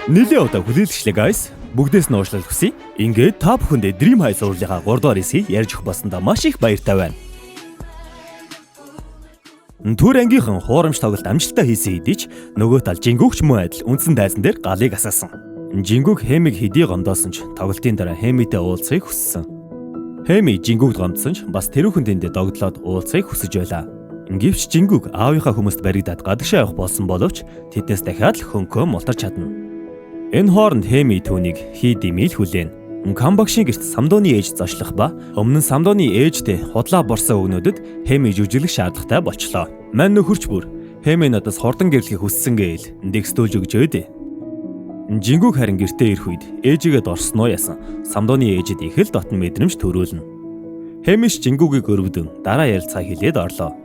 Нилээ удаа хүлээлгчлээ, guys. Бүгдээс нь уучлал хүсье. Ингээд та бүхэндээ Dream High цувралынхаа 3 дугаар хэсгийг ярьж өгөх болсондоо маш их баяртай байна. Түр ангийнхан хуурамч тоглолт амжилттай хийсэн хэдий ч нөгөө тал Жингүүгч мөн адил үндсэн тайзан дээр галыг асаасан. Жингүүг Хэмиг хэдий гомдоосон ч тоглолтын дараа Хэмитэй уулзахыг хүссэн. Хэми Жингүүгд гомдсон ч бас тэрүүхэн тэндээ догдлоод уулзахыг хүсэж байлаа. Гэвч Жингүүг аавынхаа хүмүүст баригдаад гадагшаа явах болсон боловч тэднээс дахиад л хөнкөө мултарч чадна. Энэ хооронд Хэми түүнийг хий димийл хүлээн. Камбагшийн гэрт Самдууны ээж зочлох ба өмнө нь Самдууны ээжтэй худлаа борсон өгнөдөд Хэми жүжиглэх шаардлагатай болчлоо. Мань нөхөрч бүр Хэми надаас хурдан гэрлэхийг хүссэн гээл дэгстүүлж өгч өөдөө. Жингүүг харин гэртээ ирэх үед ээжигээ дорсноо ясан. Самдууны ээжид их л дотн мэдрэмж төрүүлнэ. Хэмиш Жингүүгийг өрөвдөн дараа ярилцаа хэлээд орлоо.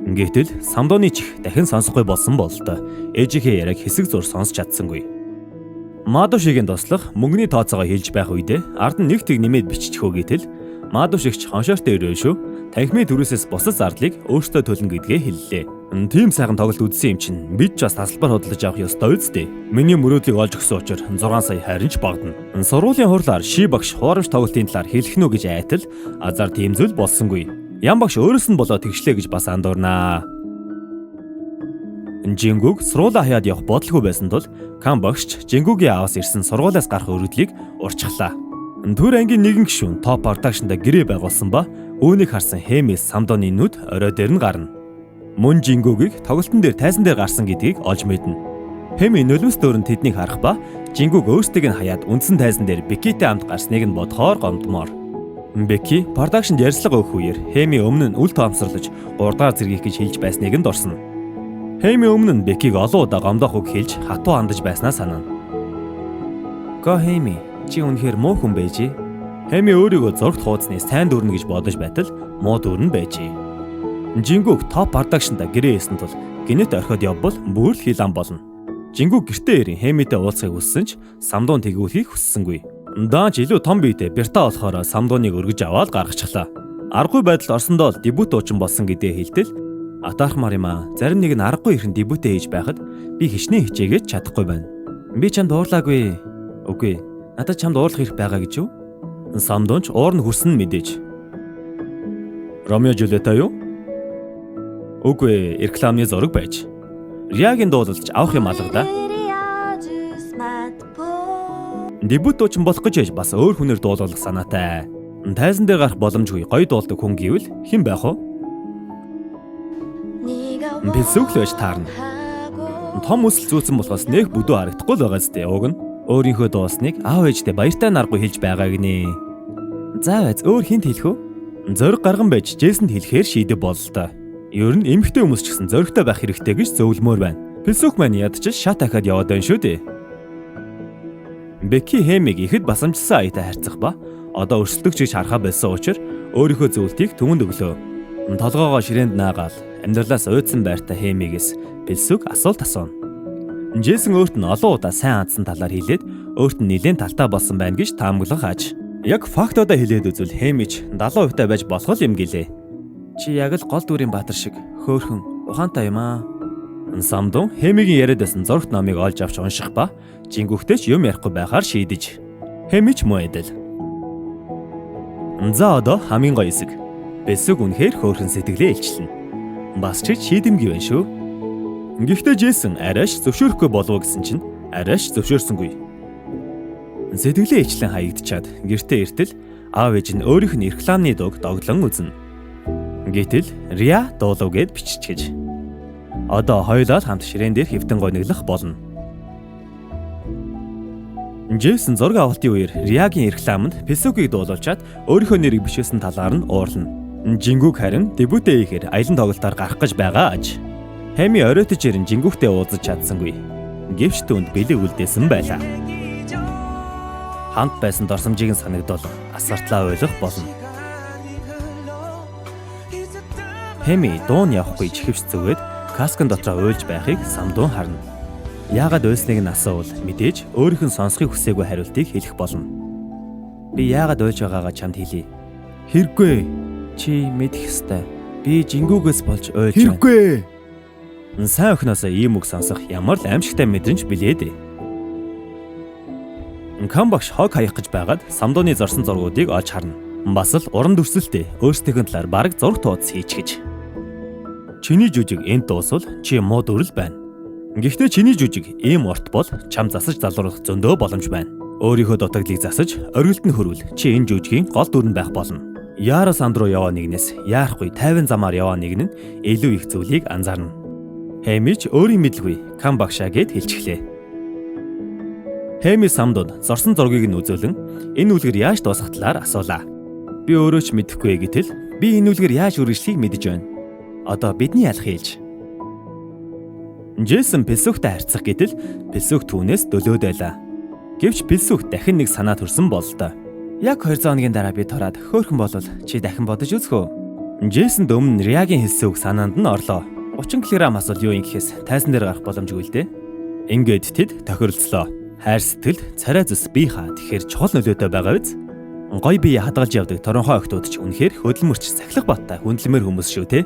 Гэтэл Самдууны чих дахин сонсохгүй болсон бололтой. Ээжийнхээ яриаг хэсэг зур сонсч чадсангүй. Мадушигийн туслах мөнгөний тооцоогоо хэлж байх үедээ ард нь нэг тэг нэмээд биччихөө гэтэл Мадушигч хоншоортой өрөө шүү. Танхимын төрөөсөөс бусад зардлыг өөртөө төлнө гэдгээ хэллээ. Тийм сайхан тоглолт үзсэн юм чинь бид ч бас тасалбар худалдаж авах ёстой үсттэй. Миний мөрөөдлийг олж өгсөн учраас 6 сая харин ч багтана. Сургуулийн хурлаар Ши багш хуурамч тоглолтын талаар хэлэх нү гэж айтал азар тийм зүйл болсонгүй. Ян багш өөрөөс нь болоо тэгшлээ гэж бас андуурнаа. Жингүүг сургуулаа хаяад явах бодлого байсан тул Кан багш Жингүүгийн ааваас ирсэн сургуулиас гарах өргөдлийг урчглаа. Түр ангийн нэгэн гишүүн топ продакшнда гэрээ байгуулсан ба үүнийг харсан Хэмис Самдоны нүд орой дээр нь гарна. Мөн Жингүүгийг тоглолтын дээр тайзан дээр гарсан гэдгийг олж мэднэ. Хэми нулимс дөөрн тэднийг харах ба Жингүүг өөрсдийг нь хаяад үндсэн тайзан дээр Бекитэй хамт гарсныг нь бодохоор гомдмоор. Беки продакшнд ярьцлага өгөх үеэр Хэми өмнө нь үл тоомсорлож 3 дахь зэргийг гэж хэлж байсныг нь дурсана. Хэми өмнө нь Бекиг олон удаа гомдоох үг хэлж хатуу хандаж байснаа санана. Го Хэми, чи үнэхээр муу хүн байжээ. Хэми өөрийгөө зурагт хуудасны сайн дүрнэ гэж бодож байтал муу дүрнэ байжээ. Жингүүг топ продакшнда гэрээ хийсэн тул гинэт орхиод явбал бүр л хил ам болно. Жингүүг гэртээ ирэн Хэмитэй уулзахыг хүссэн ч Самдуун тэгүүлэхийг хүссэнгүй. Даанч илүү том биетэй Берта болохоор Самдууныг өргөж аваад гаргачихлаа. Аргагүй байдалд орсондоо л дебют дуучин болсон гэдгээ хэлтэл атаархмаар юм аа. Зарим нэг нь аргагүй ихэн дебютээ хийж байхад би хичнээн хичээгээд чадахгүй байна. Би чамд уурлаагүй. Үгүй. Надад чамд уурлах хэрэг байгаа гэж юу? Самдуун ч уур нь хүрсэн нь мэдээж. Ромео Жулиета юу? Үгүй, рекламны зураг байж. Риагийн дуулалж авах юм алга да. Дебют дуучин болох гэж ээж бас өөр хүнээр дуулуулах санаатай. Тайзан дээр гарах боломжгүй гоё дуулдаг хүн гэвэл хэн байх вэ? Бэлсүүг л байж таарна. Том өсөл зүүцэн болохоос нэх бүдүү харагдахгүй л байгаа зү уг нь. Өөрийнхөө дуусныг аав ээжтэй баяртай наргүй хэлж байгааг нэ. За байз өөр хинт хэлэх вэ? Зориг гарган байж Джейсонд хэлэхээр шийдэв бололтой. Ер нь эмэгтэй хүмүүс ч гэсэн зоригтой байх хэрэгтэй гэж зөвлөмөр байна. Пэлсүүх маань ядч шат ахаад яваад байна шүү дээ. Беки Хэмиг ихэд басамжлсан аятай харьцах ба одоо өрсөлдөгч гэж харахаа болсон учраас өөрийнхөө зөвлөлтийг түмэнд өглөө. Толгоогоо ширээнд наагаал амьдралаас уйдсан байртай Хэмигээс Пэлсүүг асуулт асууна. Джейсон өөрт нь олон удаа сайн хандсан талаар хэлээд өөрт нь нэлээд талтай болсон байна гэж таамаглах аж. Яг фактуудаа хэлээд үзвэл Хэмич 70% та байж болох юм гэлээ. Чи яг л гол дүрийн баатар шиг хөөхөн ухаантай юм аа. Самдун Хэмигийн яриад байсан зурагт номыг олж авч унших ба Жингүүхтэй ч юм ярихгүй байхаар шийдэж. Хэмич муу эдэл. За одоо хамгийн гоё хэсэг. Бэлсүг үнэхээр хөөрхөн сэтгэлээ илчлэнэ. Бас ч шийдэмгий байна шүү. Гэхдээ Джейсон арайш зөвшөөрөхгүй болов гэсэн чинь арайш зөвшөөрсөнгүй. Сэтгэлээ ичлэн хаягдчаад гэртээ иртэл аав ээж нь өөрийнх нь рекламны дууг догдлон үзнэ. Гэтэл Риа дуулав гэд биччихэж. Одоо хоёулаа л хамт ширээн дээр хэвтэн гониглох болно. Джейсон зураг авалтын үеэр Риагийн рекламанд Песугийг дуулуулчаад өөрийнхөө нэрийг бичсэн талаар нь уурлана. Жингүүг харин дебютээ хийхээр аялан тоглолтоор гарах гэж байгаа аж. Хэми оройтож ирэн Жингүүгтэй уулзаж чадсангүй. Гэвч түүнд бэлэг үлдээсэн байлаа. Хамт байсан дорсомжийг нь санагдуулан асартлаа ойлгох болно. Хэми дуун явахгүй чихвч зүгээд каскан дотроо уйлж байхыг Самдуун харна. Яагаад уйлсныг нь асуувал мэдээж өөрийнх нь сонсохыг хүсээгүй хариултыг хэлэх болно. Би яагаад уйлж байгаагаа чамд хэлье. Хэрэггүй. Чи мэдэх ёстой. Би Жингүүгээс болж уйлж байна. Хэрэггүй. Сайн охиноосоо ийм үг сонсох ямар л аимшигтай мэдрэмж билээ дээ. Кам багш хог хаях гэж байгаад Самдууны зорсон зургуудыг олж харна. Бас л уран дүрслэлтэй өөрсдийнх нь талаар бараг зураг тууц хийчихэж. Чиний жүжиг энд дуусвал чи муу дүрэл байна. Гэхдээ чиний жүжиг ийм урт бол чам засаж залруулах зөндөө боломж байна. Өөрийнхөө дутагдлыг засаж оргилд нь хөрвөл чи энэ жүжигийн гол дүр нь байх болно. Яара санд руу яваа нэгнээс яарахгүй 50 замаар яваа нэг нь илүү их зүйлийг анзаарна. Хэмич өөрийн мэдлгүй Кам багшаа гэд хэлчихлээ. Хэми Самдууд зорсон зургийг нь үзүүлэн энэ үлгэр яаж дуусгах талаар асуулаа. Би өөрөө ч мэдэхгүй гэтэл би энэ үлгэр яаж үргэлжлэхийг мэдэж байна. Одоо бидний ялах хэлж. Джейсон Пэлсүхтэй харьцах гэтэл Пэлсүх түүнээс дөлөөд байлаа. Гэвч Пэлсүх дахин нэг санаа төрсөн бололтой. Яг 200 хоногийн дараа би тураад хөөхөн болвол чи дахин бодож үзэх үү? Джейсонд өмнө Риагийн хэлсэн үг санаанд нь орлоо. 30 кг асуул юу юм гэхээс тайзан дээр гарах боломжгүй л дээ. Ингээд тэд тохиролцлоо. Хайр сэтгэл, царай зүс бие хаа тэгэхээр чухал нөлөөтэй байгаа биз? Гой бие хадгалж явдаг торонхой охтууд ч үнэхээр хөдөлмөрч сахилах баттай хүндлэмэр хүмүүс шүү те.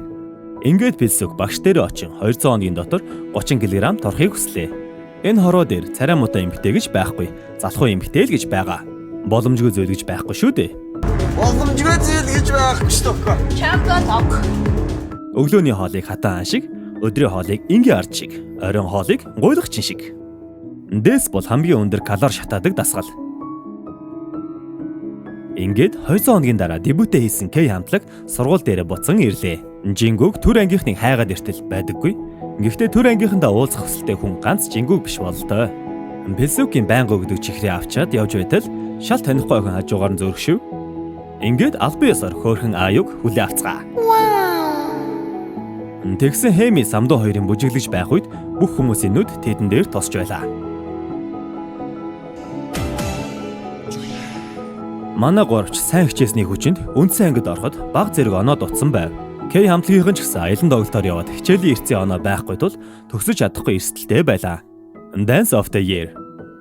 Ингээд Пэлсүк багш дээр очин 200 хоногийн дотор 30 кг торохыг хүслээ. Энэ хороо дээр царай муутай эмэгтэй гэж байхгүй, залхуу эмэгтэй л гэж байгаа. Боломжгүй зүйл гэж байхгүй шүү дээ. Боломжгүй зүйл гэж байхгүй шүү дээ. Champion ок. Өглөөний хоолыг хатан ан шиг, өдрийн хоолыг энгийн ард шиг, оройн хоолыг гуйлагчин шиг. Дэс бол хамгийн өндөр калори шатаадаг дасгал. Ингээд 200 хоногийн дараа дебютээ хийсэн К хамтлаг сургууль дээрээ буцан ирлээ. Жингүг төр ангийнхныг хайгаад иртэл байдаггүй. Гэхдээ төр ангийнхандаа уулзах хүсэлтэй хүн ганц Жингүг биш бололтой. Пэлсүкийн байнга өгдөг чихрээ авчаад явж байтал шал танихгүй охин хажуугаар нь зөөрхшив. Ингээд албан ёсоор хөөрхөн аюуг хүлээ авцгаа. Тэгсэн Хэми Самдуу хоёрын бүжиглэж байх үед бүх хүмүүсийн нүд тэдэн дээр тосч байлаа. Манай гуравч сайн хичээсний хүчинд үндсэн ангид ороход баг зэрэг оноо дутсан байв. К хамтлагийнхан ч гэсэн аялан тоглолтоор яваад хичээлийн эрсдлийн оноо байхгүй тул төгсөж чадахгүй эрсдэлтэй байлаа. Dance of the Year.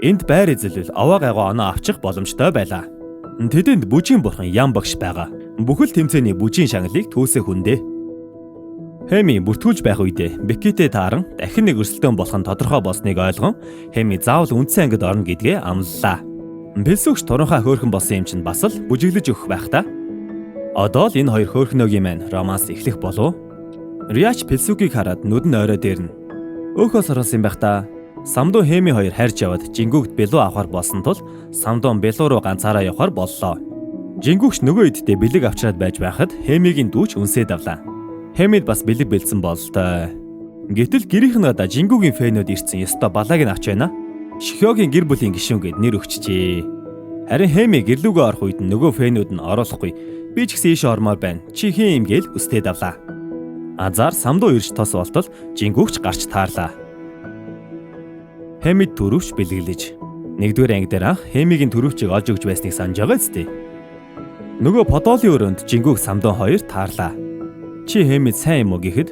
Энд байр эзэлвэл овоо гайгүй оноо авчих боломжтой байлаа. Тэдэнд бүжийн бурхан Ян багш байгаа. Бүхэл тэмцээний бүжийн шагналыг түүсэх хүндээ. Хэми бүртгүүлж байх үедээ Бекитэй тааран дахин нэг өрсөлдөөн болох нь тодорхой болсныг ойлгон Хэми заавал үндсэн ангид орно гэдгээ амлалаа. Пэлсүгч туранхай хөөрхөн болсон юм чинь бас л бүжиглэж өгөх байх та. Одоо л энэ хоёр хөөрхнөөгийн маань романс эхлэх болов. Риач Пэлсүгийг хараад нүд нь орой дээрнэ. Өөхөө соролсон юм байх та. Самдуу Хэми хоёр харж яваад Жингүгт бэлүү авахар болсон тул Самдуун бэлүү рүү ганцаараа явахар боллоо. Жингүгч нөгөө иддээ бэлэг авчраад байж байхад Хэмигийн дүүч үнсээд авлаа. Хэмид бас бэлэг бэлдсэн бололтой. Гэтэл гэрийнх нь гадаа Жингүгийн фэнүүд ирсэн ёстой балааг нь авч байна. Шихёгийн гэр бүлийн гишүүн гэд нэр өгчжээ. Харин Хэми гэрлүүгээ орох үед нөгөө фэнүүд нь оруулахгүй. Би ч гэсэн ийшээ ормоор байна. Чи хэн юм гээл өстөөд авлаа. Азар Самдуу ирж тос болтол Жингүгч гарч таарлаа. Хэмид төрөвч бэлэглэж. Нэгдүгээр анги дээр анх Хэмигийн төрөвчийг олж өгч байсныг санаж байгаа зү. Нөгөө подолын өрөөнд Жингүг Самдуу хоёр таарлаа. Чи Хэмид сайн юм уу гэхэд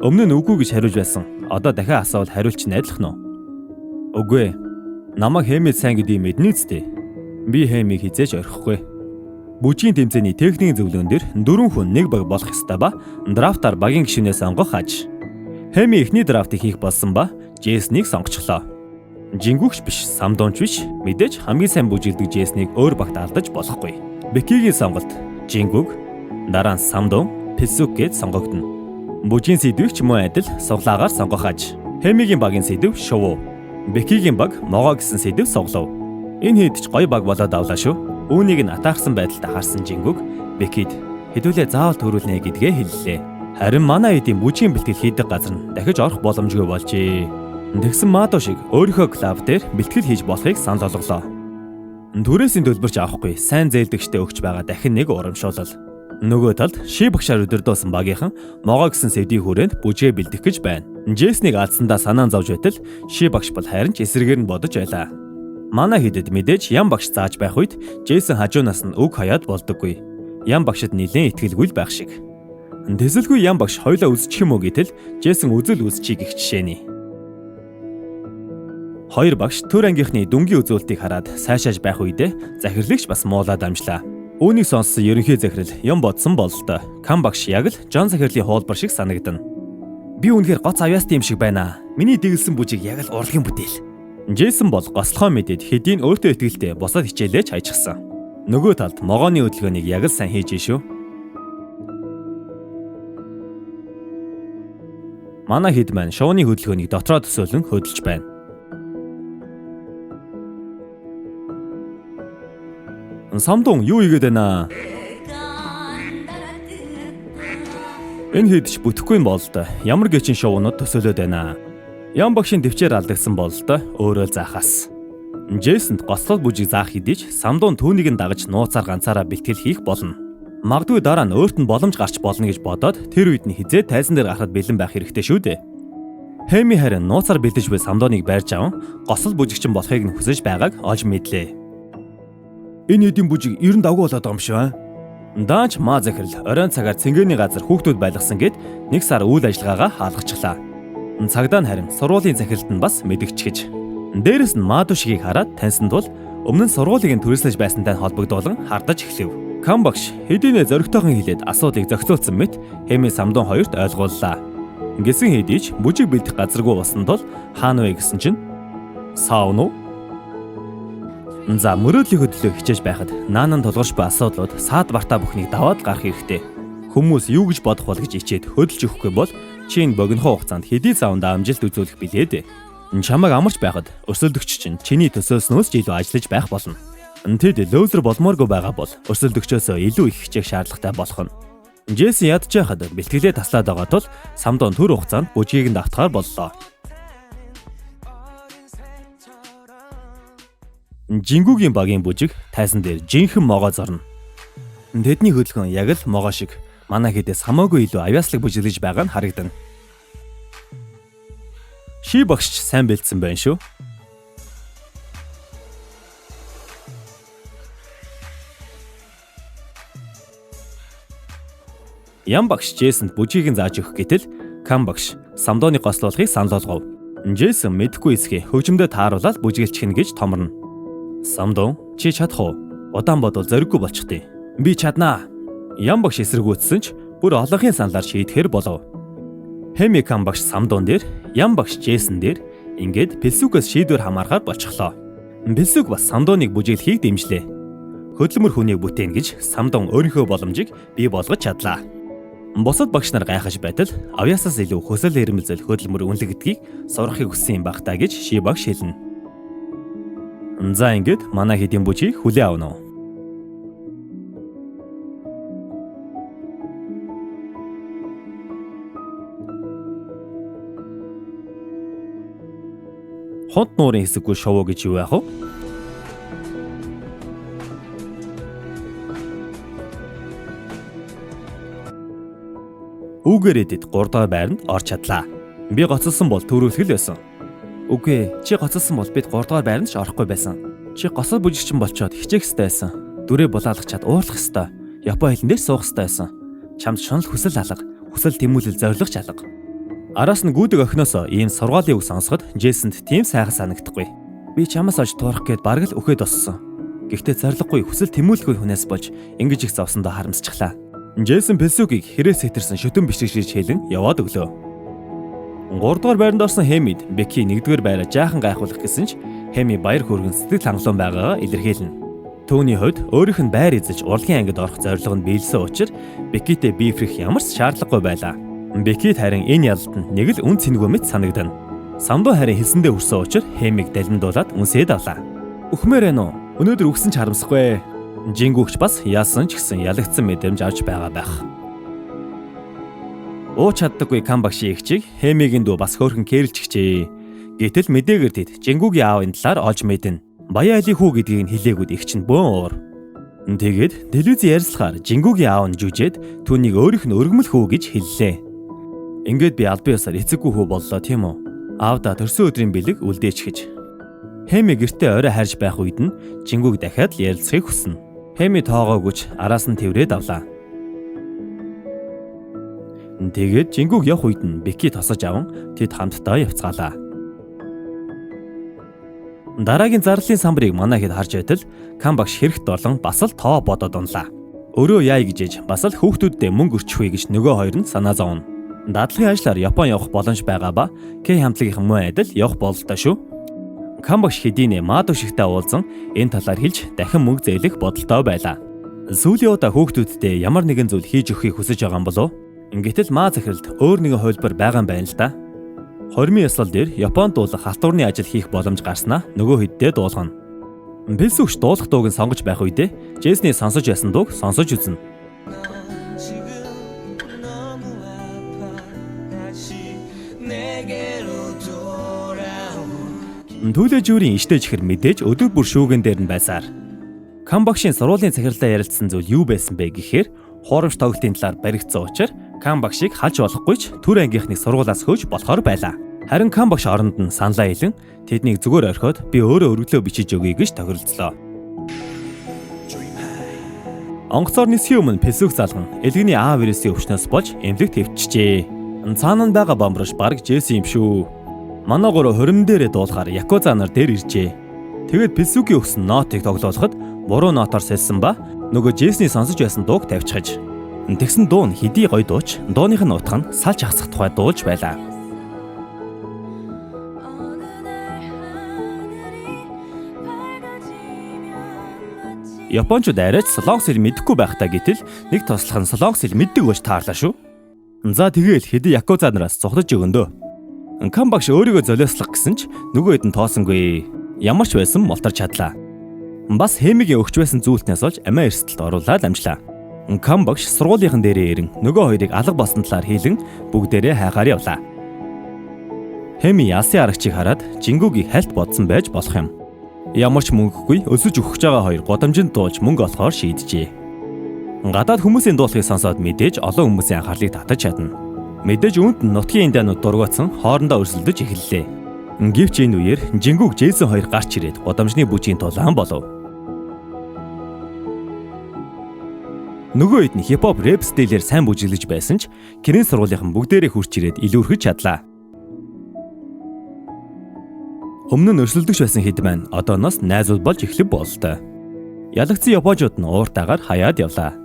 өмнө нь үгүй гэж хариулж байсан. Одоо дахин асуувал хариулч нь адилхан уу? Үгүй. Намайг Хэмид сайн гэдгийг мэднэ үсттэй. Би Хэмийг хизээж орхихгүй. Бүжгийн тэмцээний техникийн зөвлөгөөн дээр 4 хүн нэг баг болох ёстой ба драфтаар багийн гишүүнээ сонгох аж. Хэми эхний драфтыг хийх болсон ба Джейснийг сонгочлоо. Жингүгч биш, Самдуунч биш, мэдээж хамгийн сайн бүжиглдэг Джейснийг өөр багт алдаж болохгүй. Бекигийн сонголт Жингүг, дараа нь Самдуун, Пэлсүк гээд сонгогдоно. Бүжгийн сэдвийг ч мөн адил суглаагаар сонгох аж. Хэмигийн багийн сэдв шувуу. Бекигийн баг могоо гэсэн сэдв суглав. Энэ хэд ч гоё баг болоод авлаа шүү. Үүнийг нь атаархсан байдалтай харсан Жингүг Бекид хэдүүлээ заавал төрүүлнэ гэдгээ хэллээ. Харин манай эдийн бүжгийн бэлтгэл хийдэг газар нь дахиж орох боломжгүй болжээ. Тэгсэн Мадо шиг өөрийнхөө клуб дээр бэлтгэл хийж болохыг санал олголоо. Түрээсийн төлбөрч авахгүй сайн зээлдэгчтэй өгч байгаа дахин нэг урамшуулал. Нөгөө талд Ши багшаар өдөрдөөсөн багийнхан могоо гэсэн сэдвийн хүрээнд бүжгээ бэлдэх гэж байна. Джейснийг алдсандаа санаан зовж байтал Ши багш бол харин ч эсрэгээр нь бодож байлаа. Манай хэдэд мэдээж Ян багш зааж байх үед Джейсон хажуунаас нь үг хаяад болдоггүй. Ян багшид нэлээд итгэлгүй л байх шиг. Тэсэлгүй Ян багш хоёлаа үзчих юм уу гэтэл Джейсон үзэл үзчихье гэх жишээний. Хоёр багш төр ангийнхны дүнгийн үзүүлэлтийг хараад сайшааж байх үедээ захирлагч бас муулаад амжлаа. Үүнийг сонссон ерөнхий захирал юм бодсон бололтой. Кам багш яг л Жон захирлын хуулбар шиг санагдана. Би үнэхээр гоц авьяастай юм шиг байна. Миний дэглэсэн бүжиг яг л урлагийн бүтээл. Джейсон бол гослохоо мэдээд хэдийн өөртөө итгэлтэй бусад хичээлээ ч хайчихсан. Нөгөө талд могооны хөдөлгөөнийг яг л сайн хийж шүү. Манай хэд маань шувууны хөдөлгөөнийг дотроо төсөөлөн хөдөлж байна. Самдун юу хийгээд байна? Энэ хэд ч бүтэхгүй юм бололтой. Ямар гэчин шувуунууд төсөөлөд байна. Ян багшийн төвчээр алдагдсан бололтой өөрөө л заахаас. Джейсонд гоцлол бүжиг заах хэдий ч Самдун түүнийг нь дагаж нууцаар ганцаараа бэлтгэл хийх болно. Магадгүй дараа нь өөрт нь боломж гарч болно гэж бодоод тэр үед нь хизээ тайзан дээр гарахад бэлэн байх хэрэгтэй шүү дээ. Хэми харин нууцаар бэлдэж буй Самдоныг байрж аван гоцлол бүжигчин болохыг нь хүсэж байгааг олж мэдлээ. Энэ эдийн бүжиг ер нь давгүй болоод байгаа юм шиг аа. Даач маа захирал оройн цагаар цэнгэний газар хүүхдүүд байлгасан гэд нэг сар үйл ажиллагаагаа хаалгачлаа. Цагдаа нь харин сургуулийн захиралд нь бас мэдэгчгэж. Дээрэс нь Мааду шигийг хараад таньсан тул өмнө нь сургуулийг нь түрээслэж байсантай холбогдуулан хардаж эхлэв. Кам багш хэдийнэ зоригтойхон хилээд асуудлыг зохицуулсан мэт Хэмээ Самдун хоёрт ойлгууллаа. Гэсэн хэдий ч бүжиг бэлдэх газаргүй болсон тул хаана вэ гэсэн чинь саун уу? За мөрөөдлийнхөө төлөө хичээж байхад наанан тулгарч буй асуудлууд саад бартаа бүхнийг даваад гарах хэрэгтэй. Хүмүүс юу гэж бодох бол гэж ичээд хөдөлж өгөхгүй бол чи энэ богинохон хугацаанд хэдий завандаа амжилт үзүүлэх билээ дээ. Чамайг амарч байхад өрсөлдөгч чинь чиний төсөөлснөөс ч илүү ажиллаж байх болно. Тэд лөзер болмооргүй байгаа бол өрсөлдөгчөөсөө илүү их хичээх шаардлагатай болох нь. Джесси ядж байхад бэлтгэлээ таслаад байгаа тул Самдон төр хугацаанд бүжгийг нь давтахаар боллоо. Жингүүгийн багийн бүжиг тайзан дээр жинхэнэ могоо зорно. Тэдний хөдөлгөөн яг л могоо шиг манай хэдээс хамаагүй илүү авьяаслаг бүжиглэж байгаа нь харагдана. Ши багш ч сайн бэлдсэн байна шүү. Ян багш Джейсонд бүжгийг нь зааж өгөх гэтэл Кам багш Самдоны гослуулахыг санал болгов. Джейсон мэдэхгүй эсхий хөгжмөдөө тааруулаад бүжиглчихнэ гэж томорно. Самдон чи чадах уу? Удаан бодвол зориггүй болчихдیں۔ Би чаднаа. Ян багш эсэргүүцсэн ч бүр олонхын саналаар шийдэхээр болов. Хэми Кам багш Самдон дээр, Ян багш Джейсон дээр ингээд Пэлсүкээс шийдвэр хамаарахаар болчихлоо. Пэлсүк бас Самдоныг бүжиглэхийг дэмжлээ. Хөдөлмөр хүнийг бүтээн гэж Самдон өөрийнхөө боломжийг бий болгож чадлаа. Бусад багш нар гайхаж байтал авьяасаас илүү хөсөл ирмэлзэл хөдөлмөр үнэлэгдгийг сурахыг хүссэн юм байх та гэж ши багш хэлнэ. За ингээд манай хэдийн бүжгийг хүлээн авна уу? Хонт нуурын хэсэггүй шувуу гэж юу яах вэ? Үүгээрээ тэд 3 дахь байранд орж чадлаа. Би гоцолсон бол төрүүлэх л байсан. Үгүй, чи гоцолсон бол бид 3 дугаар байранд ч орохгүй байсан. Чи госол бүжигчин болчоод хичээх ёстой байсан. Дүрээ булаалгах чад уурлах ёстой. Япон хэлэн дээр суух ёстой байсан. Чамд шунал хүсэл алга, хүсэл тэмүүлэл зорилго ч алга. Араас нь гүдэг охиноосоо ийм сургаалын үг сонсоход Джейсонд тийм сайхан санагдахгүй. Би чамаас олж туурах гээд бараг л үхээд боссон. Гэхдээ зорилгогүй хүсэл тэмүүлэлгүй хүнээс болж ингэж их зовсондоо харамсчихлаа. Джейсон Пэлсүгийг хэрээс хэтэрсэн шүтэн бичиг шиж хэлэн яваад өглөө. 3 дугаар байранд орсон Хэмид Беки 1 дугаар байраа жаахан гайхуулах гэсэн ч Хэми баяр хөөргөн сэтгэл хангалуун байгаагаа илэрхийлнэ. Түүний хувьд өөрийнх нь байр эзэлж урлагийн ангид орох зорилго нь биелсэн учраас Бекитэй бифрэх ямар ч шаардлагагүй байлаа. Бекид харин энэ ялалтанд нэг л үн цэнгүй мэт санагдана. Самдуу харин хэлсэндээ хүрсэн учраас Хэмиг далимдуулаад үнсээд авлаа. Үхмээр байна уу? Өнөөдөр үхсэн ч харамсахгүй. Жингүүгч бас яасан ч гэсэн ялагдсан мэдрэмж авч байгаа байх. Ууч чаддаггүй Кам багшийн эгчийг Хэмигийн дүү бас хөөрхөн кэрэлчихжээ. Гэтэл мэдээгээр тэд Жингүүгийн аавын талаар олж мэднэ. Баян айлын хүү гэдгийг нь хэлээгүүд эгч нь бөөн уур. Тэгээд телевизийн ярилцлагаар Жингүүгийн аав нь жүжээд түүнийг өөрийнх нь өргөмөл хүү гэж хэллээ. Ингээд би албан ёсоор эцэггүй хүү боллоо тийм үү? Аавдаа төрсөн өдрийн бэлэг үлдээч гэж. Хэми гэртээ орой харж байх үед нь Жингүүг дахиад л ярилцахыг хүснэ. Хэми тоогоогүйч араас нь тэврээд авлаа. Тэгээд Жингүүг явах үед нь Беки тосож аван тэд хамтдаа явцгаалаа. Дараагийн зарлалын самбарыг манай хэд харж байтал Кам багш хэрэгт болон бас л тоо бодоод унлаа. Өрөө яая гэж ээж бас л хүүхдүүддээ мөнгө өрчихвээ гэж нөгөө хоёр нь санаа зовно. Дадлагын ажлаар Япон явах боломж байгаа ба К хамтлагийнхан мөн адил явах бололтой шүү. Кан багш хэдийнэ Мадо шигтэй уулзан энэ талаар хэлж дахин мөнгө зээлэх бодолтой байлаа. Сүүлийн удаа хүүхдүүдтэй ямар нэгэн зүйл хийж өгөхийг хүсэж байгаа юм болов? Гэтэл Ма захиралд өөр нэгэн хувилбар байгаа юм байна л да. Хормын ёслол дээр Японд дуулах халтурны ажил хийх боломж гарснаа нөгөө хэддээ дуулгана. Пэлсүгч дуулах дууг нь сонгож байх үедээ Джейсний сонсож байсан дууг сонсож үзнэ. Түлээ жүүрийн иштэй чихэр мэдээж өдөр бүр шүүгэн дээр нь байсаар. Кан багшийн сургуулийн захирлаа ярилцсан зүйл юу байсан бэ гэхээр хуурамч тоглолтын талаар баригдсан учраас Кан багшийг халж болохгүй ч төр ангийнхныг сургуулиас хөөж болохоор байлаа. Харин Кан багш оронд нь саналаа хэлэн тэднийг зүгээр орхиод би өөрөө өргөлөө бичиж өгье гэж тохиролцлоо. Онгоцоор нисхийн өмнө Пэсүх залган элгэний А вирусын өвчнөөс болж эмнэлэгт хэвчжээ. Цаана нь байгаа бомброш бараг Джесси юм шүү. Манай гурав хорим дээрээ дуулахаар Якуза нар дээр иржээ. Тэгээд Пэсүгийн өгсөн нотыг тоглоулахад буруу нотоор сэлсэн ба нөгөө Джессний сонсож байсан дууг тавьчихаж. Тэгсэн дуу нь хэдий гоё дууч, дууных нь утга нь салж хасах тухай дуулж байлаа. Япончууд арайч солонгос хэл мэдэхгүй байхдаа гэтэл нэг туслах нь солонгос хэл мэддэг болж таарлаа шүү. За тэгээл хэдий Якуза нараас зугтаж өгөндөө. Кан багш өөрийгөө золиослох гэсэн ч нөгөө хэд нь тоосонгүй. Ямар ч байсан молторч чадлаа. Бас Хэмигийн өгч байсан зүйлтнээс олж амиа эрсдэлд оруулаад амжлаа. Кан багш сургуулийнхан дээрээ ирэн нөгөө хоёрыг алга болсон талаар хэлэн бүгдээрээ хайгаар явлаа. Хэми ялсын арагчийг хараад Жингүүгийг хальт бодсон байж болох юм. Ямар ч мөнгөгүй өсөж өгөх байгаа хоёр гудамжинд дуулж мөнгө олохоор шийджээ. Гадаад хүмүүсийн дуулахыг сонсоод мэдээж олон хүмүүсийн анхаарлыг татаж чадна. Мэдээж үүнд нутгийн индианууд дургуутсан хоорондоо өрсөлдөж эхэллээ. Гэвч энэ үеэр Жингүүг Джейсон хоёр гарч ирээд гудамжны бүжгийн тулаан болов. Нөгөө хэд нь хипхоп рэп стилээр сайн бүжиглэж байсан ч гэрийн сургуулийнхан бүгдээрээ хурч ирээд илүүрхэж чадлаа. Өмнө нь өрсөлдөгч байсан хэд маань одооноос найзууд болж эхлэх бололтой. Ялагдсан японочууд нь ууртаагаар хаяад явлаа.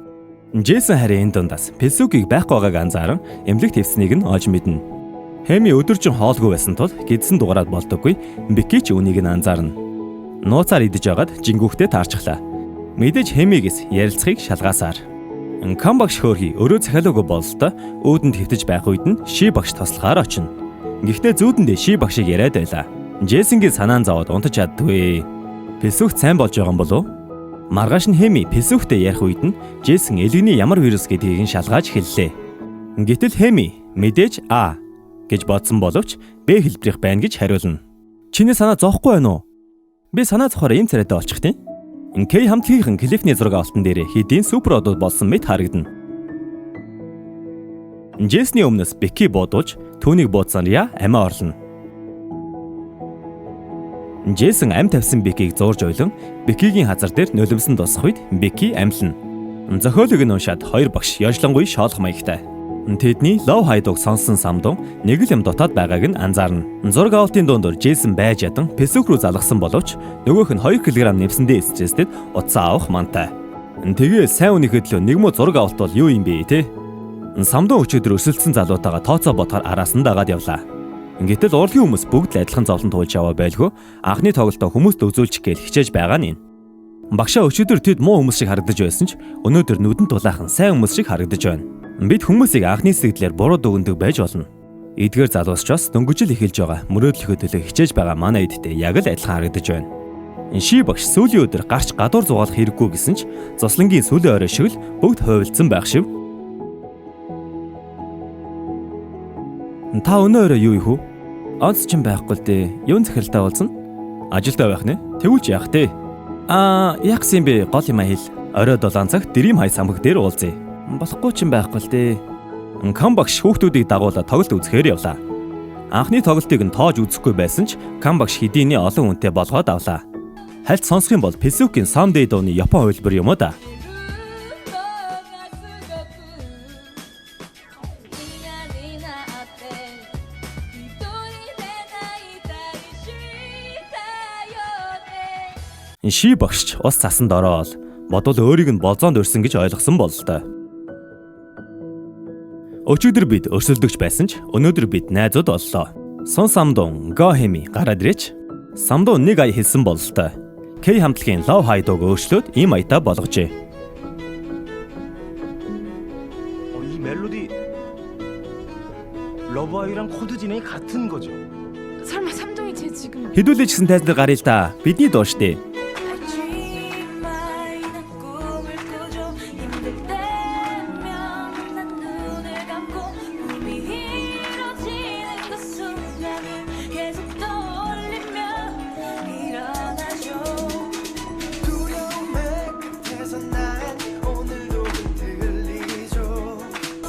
Джейсон харин энэ дундаас Пэсүкийг байхгүй байгааг анзааран эмнэлэгт хэвснийг нь олж мэднэ. Хэми өдөржин хоолгүй байсан тул гидсэн дугаараад болдоггүй Беки ч үүнийг нь анзаарна. Нууцаар идэж байгаад Жингүүхтэй таарчглаа. Мэдээж Хэмигээс ярилцахыг шалгаасаар. Кан багш хөөрхий өрөө захиалаагүй бололтой өөдөнд хэвтэж байх үед нь Ши багш туслахаар очино. Гэхдээ зүүдэндээ Ши багшийг яриад байлаа. Джейсонгийн санаан зовоод унтаж чаддгүй. Пэсүх сайн болж байгаа юм болов? Маргааш нь Хэми Пэсүхтэй ярих үед нь Джейсон элэгний ямар вирус гэдгийг нь шалгааж хэллээ. Гэтэл Хэми мэдээж А гэж бодсон боловч Б хэлбэрийнх байна гэж хариулна. Чиний санаа зовхгүй байна уу? Би санаа зовхоор ийм царайтай болчих тийм. Кей хамтлагийнхан Клиффний зураг авалтан дээр хэдийн супер одууд болсон мэт харагдана. Джейсны өмнөөс Беки буудуулж түүнийг буудсан Риа амиа орлоно. Джейсон ам тавьсан Бекийг зуурж ойлон Бекигийн хазар дээр нулимсан дусах үед Беки амлна. Зохиолыг нь уншаад хоёр багш ёжлонгуй шоолох маягтай. Тэдний Лов хайдууг сонссон самдун нэг л юм дутаад байгааг нь анзаарна. Зураг авалтын дундуур Джейсон байж ядан Пэсүк рүү залгасан боловч нөгөөх нь 2 кг нэмсэндээ стресстэд утсаа авах мантай. Тэгээ сайн үнийхээ төлөө нэг муу зураг авалт бол юу юм бэ те? Самдун өчигдөр өсөлдсөн залуутайгаа тооцоо бодохоор араас нь дагаад явлаа. Гэтэл урлагийн хүмүүс бүгд л адилхан зовлон туулж яваа байлгүй анхны тоглолтоо хүмүүст үзүүлчих гээл хичээж байгаа нь энэ. Багшаа өчигдөр тэд муу хүмүүс шиг харагдаж байсан ч өнөөдөр нүдэн тулаахан сайн хүмүүс шиг харагдаж байна. Бид хүмүүсийг анхны сэтгэлээр буруу дүгнэдэг байж болно. Эдгээр залуус ч бас дөнгөж л эхэлж байгаа мөрөөдлөхөө төлөө хичээж байгаа манай эдтэй яг л адилхан харагдаж байна. Ши багш сүүлийн өдөр гарч гадуур зугаалах хэрэггүй гэсэн ч зуслангийн сүүлийн орой шиг л бүгд хувилдсан байх шив. Та өнөө өрөө юу их үү? Онц ч юм байхгүй л дээ. Юун захиралтай уулзна? Ажилдаа байх нэ. Тэгвэл яах те? Аа, яах гэсэн юм бэ? Гол юм хэл. Орой 7 цагт Dream High самхаг дээр уулзъя. Болохгүй ч юм байхгүй л дээ. Кан багш хүүхдүүдийг дагуулаад тоглолт үзэхээр явлаа. Анхны тоглолтыг нь тоож үзэхгүй байсан ч Кан багш хэдийний олон хүнтэй болгоод авлаа. Хальт сонсох юм бол Пэсүкийн Someday дууны Япон хувилбар юм уу да. Ши багш ч ус цасанд ороод бодвол өөрийг нь болзоонд өрсөн гэж ойлгосон бололтой. Өчигдөр бид өрсөлдөгч байсан ч өнөөдөр бид найзууд боллоо. Сун самдун Го Хеми гараад ирээч. Самдуу нэг ая хэлсэн бололтой. K хамтлагийн Love High дууг өөрчлөөд ийм аятаа болгожээ. 이 멜로디 러브아이랑 코드 진행이 같은 거죠? 설마 삼동이 쟤 지금 Хэдүүлээ ч гэсэн тайзан дээр гаръя л да. Бидний дуу штэ. I dream I 난 꿈을 꾸죠 힘들 때면 난 눈을 감고 꿈이 이뤄지는 그 순간을 계속 떠올리며 일어나죠 두려움의 끝에서 난 오늘도 흔들리죠.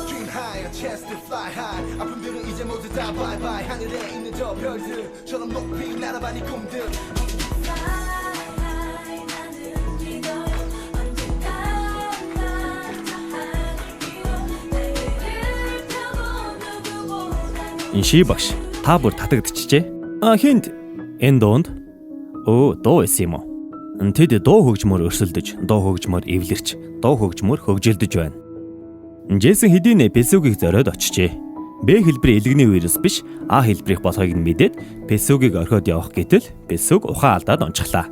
Dream high, chest to fly high. 아픔들은 이제 모두 다 bye bye. 하늘에 있는 저 별들처럼 높이 날아봐 네 꿈들. Fly 나는 믿어요 언젠가 저 하늘 위로 날개를 펴고 누구보다 Ши багш та бүр татагдчихжээ. А хинт энэ дуунд өө дуу байсан юм уу? Тэд дуу хөгжмөр өрсөлдөж, дуу хөгжмөр эвлэрч, дуу хөгжмөр хөгжилдөж байна. Джейсон хэдийнэ Песүгийг зориод очижээ. Б хэлбэрийн элэгний вирус биш, А хэлбэрийнх болохыг нь мэдээд Песүгийг орхиод явах гэтэл Песүг ухаан алдаад онцглаа.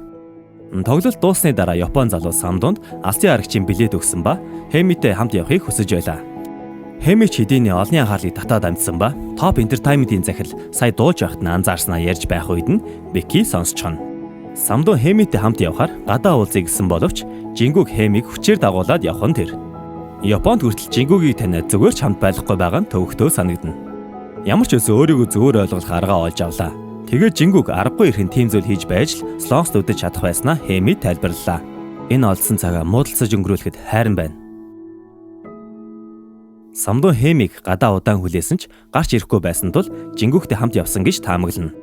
Тоглолт дууссаны дараа Япон залуу Самдунд алсын арагчийн билет өгсөн ба Хэмитэй хамт явахыг хүсэж байлаа. Хэмич хэдийнэ олонний анхаарлыг татаад амжсан ба Топ Entertainment-ийн захирал сая дууж байхад нь анзаарснаа ярьж байх үед нь Беки сонсчихно. Самдун Хэмитэй хамт явхаар гадаа уулзъя гэсэн боловч Жингүг Хэмиг хүчээр дагуулад явах нь тэр. Японд хүртэл Жингүгийг таниад зүгээр ч хамт байхгүй байгаа нь төвөгтөө санагдана. Ямар ч байсан өөрийгөө зөвөр ойлгох аргаа олж авлаа. Тэгээд Жингүг аргагүй эрхэн тийм зүйл хийж байж л Солонгост үдэж чадах байснаа Хэми тайлбарлалаа. Энэ олдсон цагаа муудалцаж өнгөрүүлэхэд хайран байна. Самдун Хэмиг гадаа удаан хүлээсэн ч гарч ирэхгүй байсан тул Жингүгтэй хамт явсан гэж таамаглана.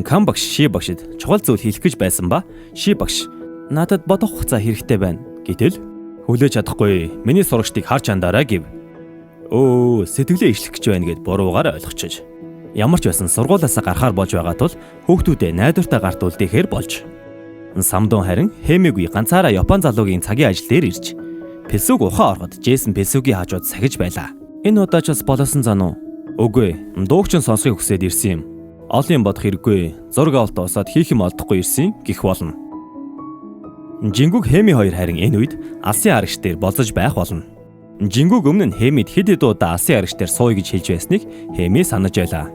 Кам багш Ши багшид чухал зүйл хэлэх гэж байсан ба Ши багш надад бодох хугацаа хэрэгтэй байна гэтэл хүлээж чадахгүй миний сурагчдыг харж андараа гэв. Өө сэтгэлээ ишлэх гэж байна гэд буруугаар ойлгочих. Ямар ч байсан сургуулиасаа гарахаар болж байгаа тул хүүхдүүдээ найдвартай гарт үлдээхээр болж. Самдун харин Хэмигүй ганцаараа Япон залуугийн цагийн ажил дээр ирж Песүг ухаан ороход Джейсон Песүгийн хажууд сахиж байлаа. Энэ удаа ч бас болоосон зан уу? Үгүй, дуугч нь сонсохыг хүсээд ирсэн юм. Олон юм бодох хэрэггүй. Зураг авалт дуусаад хийх юм олдохгүй ирсэн гэх болно. Жингүг Хеми хоёр харин энэ үед алсын арагч дээр болзож байх болно. Жингүг өмнө нь Хемид хэд хэд удаа алсын арагч дээр сууя гэж хэлж байсныг Хеми санаж байлаа.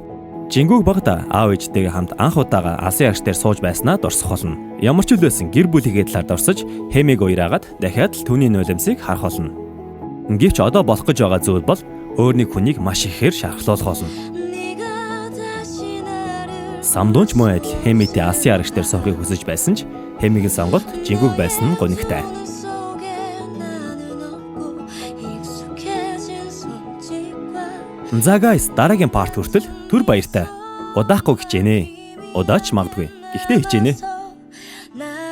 Жингүг багада аав ээжтэйгээ хамт анх удаага алсын арагч дээр сууж байснаа дурсах болно. Ямар ч үл байсан гэр бүлийнхээ талаар дурсаж Хемиг уяраагаад дахиад л түүний нулимсыг харах болно. Гэвч одоо болох гэж байгаа зүйл бол өөр нэг хүнийг маш ихээр шархлуулах болно. 네가 다시 나를 Самдуун ч мөн адил Хэмитэй алсын арагч дээр суухыг хүсэж байсан ч Хэмигийн сонголт Жингүг байсан нь гонигтай. 눈 속에 나는 없고 익숙해진 손짓과 За guys, дараагийн part хүртэл түр баяртай. Удаахгүй хичээнэ. Удаач магадгүй. Гэхдээ хичээнэ. 나를